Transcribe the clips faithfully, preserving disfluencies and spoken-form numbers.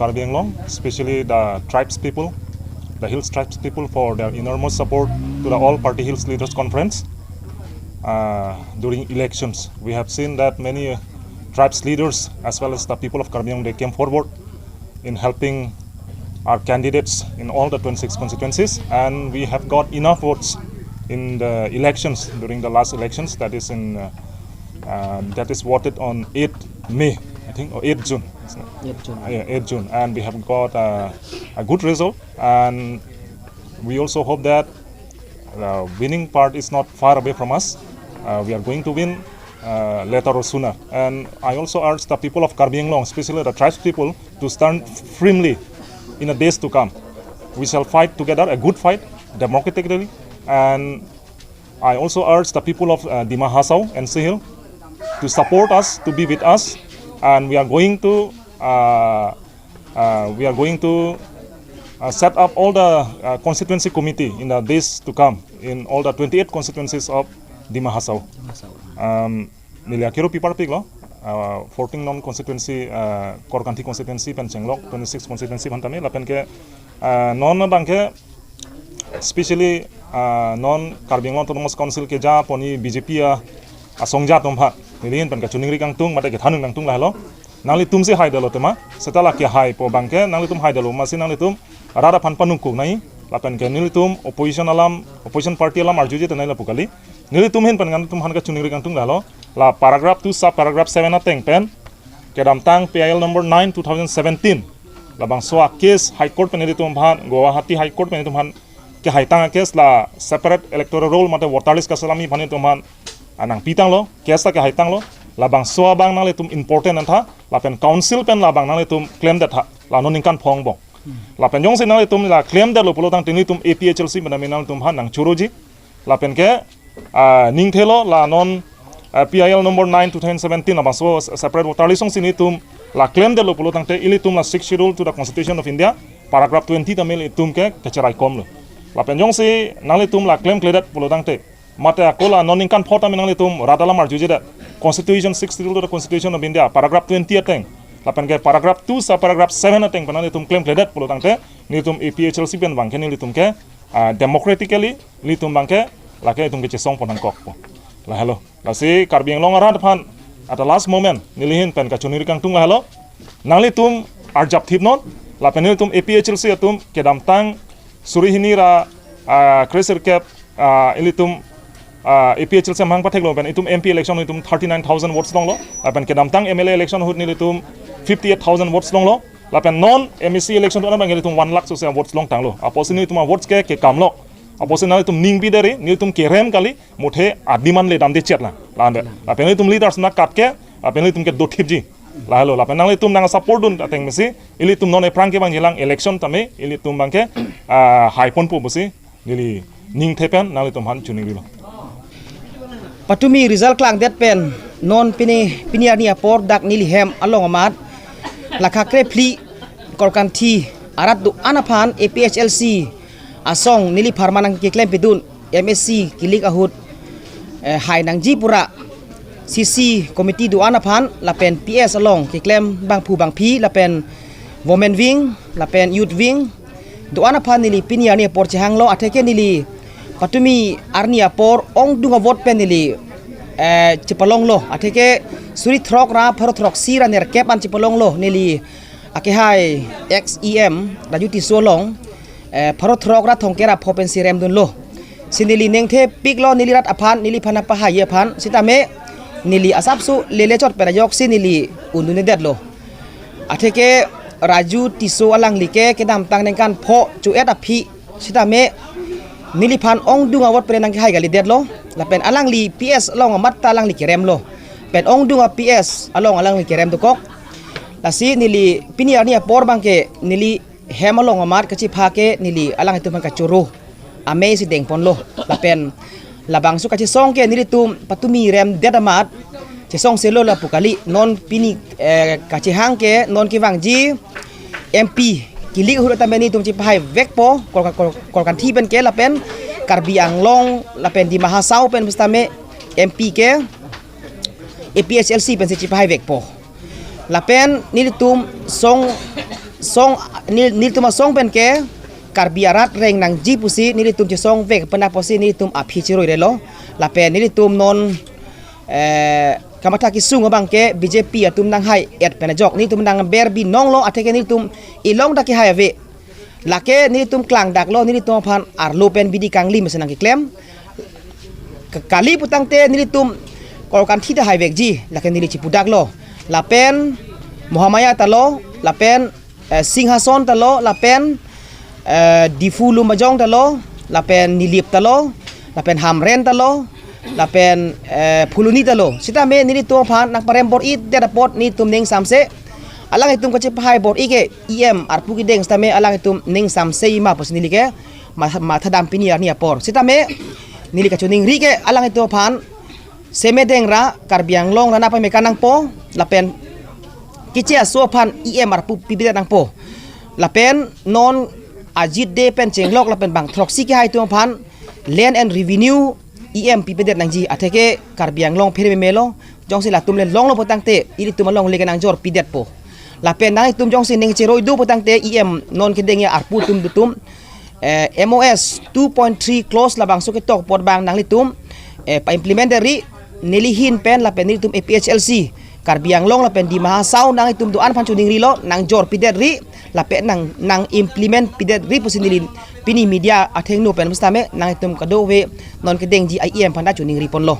Karbi Anglong, especially the tribes people, the hills tribes people, for their enormous support to the All Party Hills Leaders Conference uh, during elections. We have seen that many uh, tribes leaders as well as the people of Karbi Anglong, they came forward in helping our candidates in all the twenty-six constituencies, and we have got enough votes in the elections during the last elections, that is in uh, uh, that is voted on eighth May, I think, or eighth June, isn't it? Eighth June. Uh, yeah, eighth June, and we have got uh, a good result, and we also hope that the winning part is not far away from us. Uh, we are going to win uh, later or sooner. And I also urge the people of Karbi Anglong, especially the tribes people, to stand firmly in the days to come. We shall fight together a good fight, democratically. And I also urge the people of uh, Dima Hasao and Sahel to support us, to be with us. And we are going to uh, uh, we are going to uh, set up all the uh, constituency committee in the days to come in all the twenty-eight constituencies of Dima Hasao. Um, neli akiro pipar piklo, uh, fourteen non constituency, uh, Korkanthi constituency pen chenglok, twenty-six constituency aphan tame, lapen ke uh, non abang ke especially uh, non Karbi Anglong Autonomous Council keja poni B J P a asong ja atum aphan neli ahin pen kachiningri kangtung mate kethan kangtung lahelo. Nanglitum si haidetlo tema, seta la kehai pu abang ke nanglitum haidetlo, masi nanglitum rat aphan panungkuk nangji, lapen ke nelitum opposition alam, opposition party alam arjuje tenai lapu kali. Nelitum ahin pen nangtum aphan kachiningri kangtung lahelo. La paragraph two sub paragraph seven ateng pen kedamtang P I L number nine two thousand seventeen, labangso a case High Court pen nelitum aphan, Guwahati High Court pen nelitum aphan kehaitang a case, la separate electoral roll mate voter list kaselamji aphan nelitum aphan anang pitanglo, case ta kehaitanglo. Labangso abang nanglitum important antha, lapen council pen labang nanglitum claim detha, la non ningkan pho angbong. Lapen jongsi nanglitum la claim detlo pulo tangte nelitum A P H L C pen tame nanglitum aphan nangchoroji. Lapen ke uh, ningthelo la non uh, P I L number nine two thousand seventeen, labangso separate voter list alongsi nelitum la claim detlo pulo tangte ilitum la Sixth Schedule to the Constitution of India, paragraph twenty tame ilitum ke kacheraikomlo. Lapen jongsi nanglitum la claim kledet pulo tangte, mate ako la non ningkan pho tame nanglitum rat alam arjujedet, Constitution, Sixth Schedule to the Constitution of India, paragraph twenty ateng, lapen ke paragraph two sub paragraph seven ateng pen nanglitum claim kledet pulo tangte, nelitum A P H L C pen abang ke nelitum ke uh, democratically nelitum abang ke lake itum kechesong pon nangkokpo. Lahelo. Lasi Karbi Anglong arat aphan at the last moment neli ahin pen kachiningri kangtung lahelo. Nanglitum arjapthipnon, lapen nelitum A P H L C atum kedamtang suri hini ra uh, kresirkep uh, ilitum uh, A P H L C amahang patheklo pen itum M P election itum thirty-nine thousand votes longlo. Lapen kedamtang M L A election ahut nelitum fifty-eight thousand votes longlo. Lapen non M A C election ahut abang nelitum one lakh sose votes longtanglo. Apotsi nelitum a votes ke kekamlo. Apotsi nanglitum ning pideri, nelitum kerem kali, muthe a demand le damde chet la. La ande. Lapen nelitum leaders na kat ke, lapen nelitum ke dothipji. Lahelo, lapen nanglitum nang support dun ateng mesi, ilitum non ephrang ke abang jelang election tame, ilitum abang ke uh, haiponpo pusi neli ningthe pen nanglitum aphan chiningrilo. Patumi result klangdet pen non pini pini arni apor dak neli hem along amat lakha krephli Korkanthi arat do-an aphan A P H L C asong neli pharman nangkeklem pidun, M A C kilik ahut eh, hai nangji pura, C C committee do-an aphan lapen P S along keklem bangphu bangphi lapen women wing lapen youth wing do-an aphan neli pini arni apor chehanglo, atheke neli patumi arni apor ongdung a vote pen neli eh, chepalonglo, atheke suri throk ra pharo throksi ra nerkep an chepalonglo neli akehai ex E M Raju Tisso along eh, pharo throk ra thomkep ra pho pensi remdunlo. Si neli ningthe piklo neli rat aphan, neli aphan apahai aphan, sitame neli asapso lele chot pen ajoksi neli undundedetlo. Atheke Raju Tisso alangli ke kedamtang ningkan pho cho-et aphi sitame neli aphan ongdung a vote pen nangkehai kalidetlo. Lapen alangli P S along amat ta alangli keremlo. Pen ongdung a P S along alangli kerem dokok. Lasi neli pini arni apor abang ke neli hem along amat kachepha ke neli alanglitum aphan kachoro amei si dengponlo. Lapen labangso kachesong ke nelitum patumi remdet amat chesongselo lapu kali. Non pini eh, kachehang ke non kevangji M P kilik ahut tame nelitum chepahai vekpo Kol- Kol- Kolkanthi pen ke lapen Karbi Anglong lapen Dima Hasao pen sitame M P ke A P H L C pensi chepahai vekpo. Lapen nelitum song Song nel- nelitum asong pen ke Karbi arat reng nangji pusi nelitum chesong vek pen apotsi nelitum aphi cheroi relo. Lapen nelitum non eh, kamatha kesung abang ke B J P atum nanghai et pen ajok nelitum nangber binong lo, atheke nelitum ilong dak kehai ave. Lake nelitum klangdaklo, nelitum aphan arlo pen bidi kangli mesen nangkeklem. Ke- kali putangte nelitum Korkanthi ta haivekji, lake neli chipudaklo. Lapen Mohamaya ta lo, lapen eh, Singhason ta lo, lapen eh, Diphu Lumbajong ta lo, lapen Nilip ta lo, lapen Hamren ta lo, lapen eh, Phuloni ta lo. Sitame nelitum aphan nangparem bor-idet apot nelitum ning samse. Alanglitum kachepahai bor-i ke E M arpu kedeng sitame alanglitum ning samse ma pusi neli ke ma- mathadam pini arni apor. Sitame neli kachiningri ke alanglitum aphan semedeng ra Karbi Anglong ra nangpameka nangpo, lapen keche aso aphan E M arpu pipedet nangpo. Lapen non Ajit Dey pen chenglok lapen bang throksi kehai atum aphan Land and Revenue E M pipedet nangji, atheke Karbi Anglong phere memelo, jongsi latum le longlo putangte ilitum along le kenangjor pidetpo. Lapen nangtum jongsi ning cheroi do putangte E M non kedengji arpu atum dotum eh, M O S two point three clause labangso ketok apot bang nanglitum eh, pa-implement ri, neli ahin pen lapen nelitum A P H L C Karbi Anglong lapen Dima Hasao nanglitum do-an aphan chiningrilo, nangjor pidet ri, lapen nang nang-implement pidet ri pusi neli pini media athengno pen pusitame nanglitum kadokave non kedengji E M aphan ta chiningri ponlo.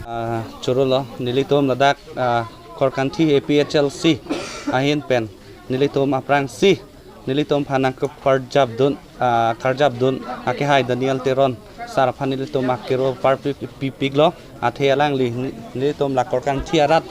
Ah, chorolo, nelitum ladak ah, Korkanthi A P H L C ahin pen nelitum aphrangsi nelitum aphan nangkekarjapdun, ah, karjapdun akehai Daniel Teron sar aphan nelitum akero parpi pipiklo, athe alangli nelitum la Korkanthi arat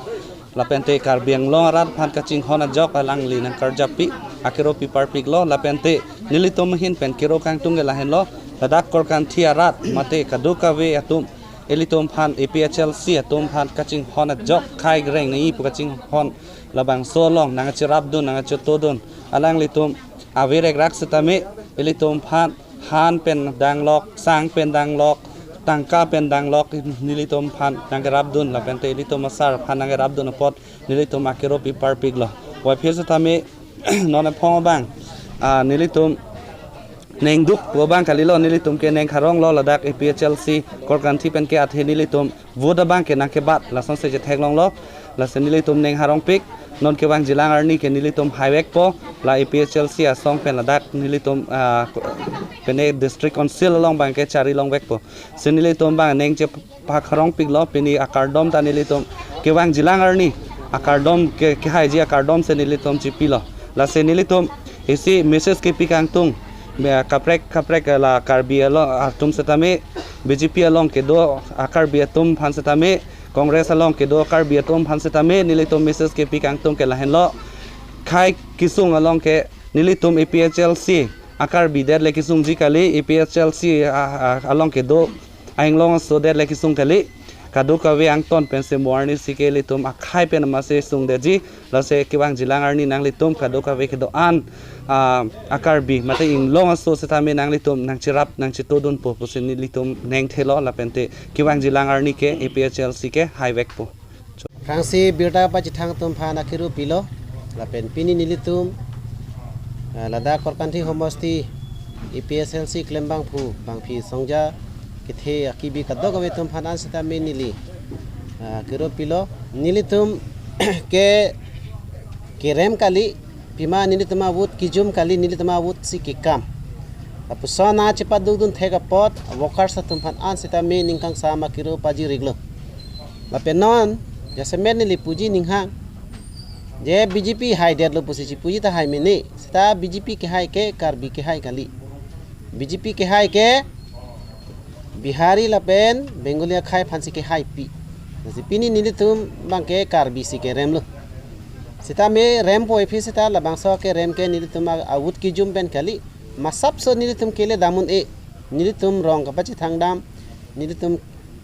lapente Karbi Anglong arat aphan kachinghon ajok alangli nangkarjappi, akero piparpiklo, lapente nelitum ahin pen kero kangtung ke lahenlo, ladak Korkanthi arat mate kadokave atum ilitum aphan A P H L C atum aphan kachinghon ajok khei kereng nangji pu kachinghon labangso along nangcherapdun nangchetodun alanglitum averek rak sitame ilitum aphan han pen danglok, sang pen danglok, tangka pen danglok nelitum aphan nangkerapdun lapente ilitum asar aphan nangkerapdun apot nelitum akero piparpiklo. Puvoiphit sitame non aphong abang ah, nelitum nengduk pu abang kalilo, nelitum ke neng harong lo ladak A P H L C Korkanthi pen ke, athe nelitum vote abang ke nangkebat lasonsi chetheklonglo. Lasi nelitum neng harongpik, non kevangjilang arni ke nelitum haivekpo, la A P H L C asong pen ladak nelitum ah, pene District Council along abang ke chari longvekpo. Si nelitum abang neng chepak harongpiklo, pini akardom ta nelitum kevangjilang arni akardom ke kehaiji akardom si nelitum chipilo. Lasi nelitum isi message kepi kangtung, me- kaprek kaprek la Karbi along atum sitame, B J P along kedo a Karbi atum aphan sitame, Congress along kedo Karbi atum aphan sitame nelitum message kepi kangtung ke lahenlo. Khei kesung along ke nelitum A P H L C a Karbi det le kesungji kali, A P H L C a- a- along kedo a-inglong aso det le kesung kali. Kadokave angton pensi mo arnisi ke ilitum akhei pen amatsi sungdetji. Lasi kevangjilang arni nanglitum kadokave kedo-an ah, a Karbi mate inglong aso sitame nanglitum nangcherap nangchetodunpo pusi nelitum nengthelo, lapente kevangjilang arni ke A P H L C ke haivekpo. Aphrangsi birta pachethang atum aphan akero pilo, lapen pini nelitum ah, ladak Korkanthi homosti A P H L C klembangphu bangpi songja kethe akibi kadokave atum aphan an sitame neli ah, akero pilo. Nelitum ke kerem kali, pima nelitum avote kejum kali, nelitum avote si kekam. Lapuson nangchepadukdun thek apot workers atum aphan an sitame ningkangsam akero pajir-iklo. Lapen non jasemet neli puji ninghang, je B J P haidetlo pusi chipuji tahai mene, seta B J P kehai ke Karbi kehai kali. B J P kehai ke Bihari lapen Bengali akhei aphansi kehaipi. Lasi pini nelitum abang ke Karbi si keremlo. Sitame rem puvoiphit seta labangso kerem ke nelitum a- avote kejum pen kali. Masapso nelitum kele dam un-e, nelitum rong kapachethang dam, nelitum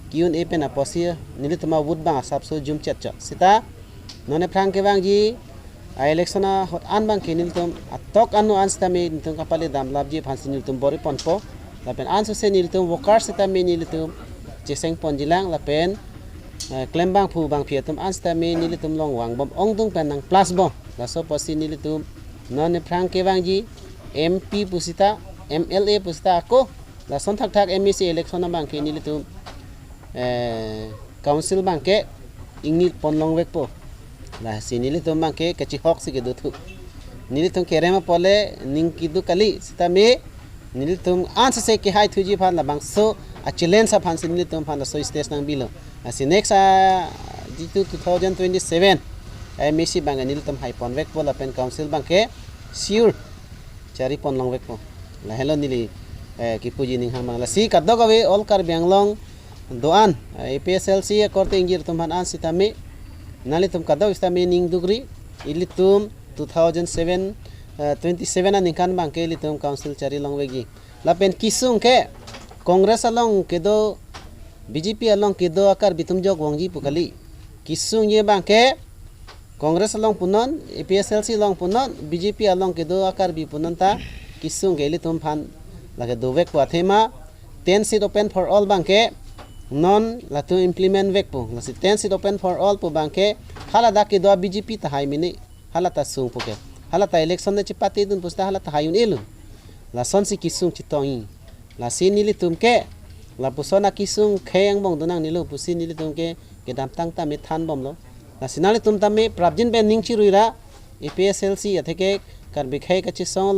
ki-un-e pen apotsi nelitum avote abang asapso jumchetchot. Seta non aphrang kevangji a election ahut an abang ke nelitum atok ano an sitame nelitum kapale damlapji aphansi nelitum bor-iponpo. Lapen ansose nelitum workers sitame nelitum chesengponjilang, lapen eh, klembangphu bangpi atum an sitame nelitum along vangbom ongdung pen nang plus bom. Laso apotsi nelitum Non aphrang kevangji M P pusita, M L A pusita ako, lason thakthak M A C election abangke nelitum, eh, council abangke ingni ponlongvekpo. Lasi nelitum abangke kachihok si kedothu. Nelitum kerem apot le ning keduk kali sitame nelitum ansese kehaithuji aphan labangso a-challenge aphan si nelitum aphan laso stage nangbilo. Lasi next a jitu two thousand twenty-seven M A C abangke nelitum haiponvekpo lapen council abangke sure chariponlongvekpo. Lahelo neli, eh, kipuji ning hang abang. Lasi kadokave all Karbi Anglong do-an, eh, A P H L C akorte ingjir atum aphan an sitame, nanglitum kadok sitame ning dukri, ilitum two thousand seven, eh, twenty-seven aningkan abangke ilitum council charilongvekji. Lapen kesung ke Congress along kedo, B J P along kedo a-Karbi atum jok vangji pu kali. Kesungji abangke Congress along punon, A P H L C along punon, B J P along kedo a-Karbi punon ta kesung ke ilitum aphan lake dovekpo athema ten seat open for all abangke non latum implement vekpo. Lasi ten seat open for all pu abangke hala dak kedo a-B J P tahai mene, hala ta sungpo ke. Hala ta election ne chepatedun pusita hala ta hai un-elo. Lasonsi kesung chetongji. Lasi nelitum ke lapuson akesung khei angbong donangnelo pusi nelitum ke kedamtang tame thanbomlo. Lasi nanglitum tame prapjin pen ning chirui ra, A P H L C atheke Karbi akhei kachesong along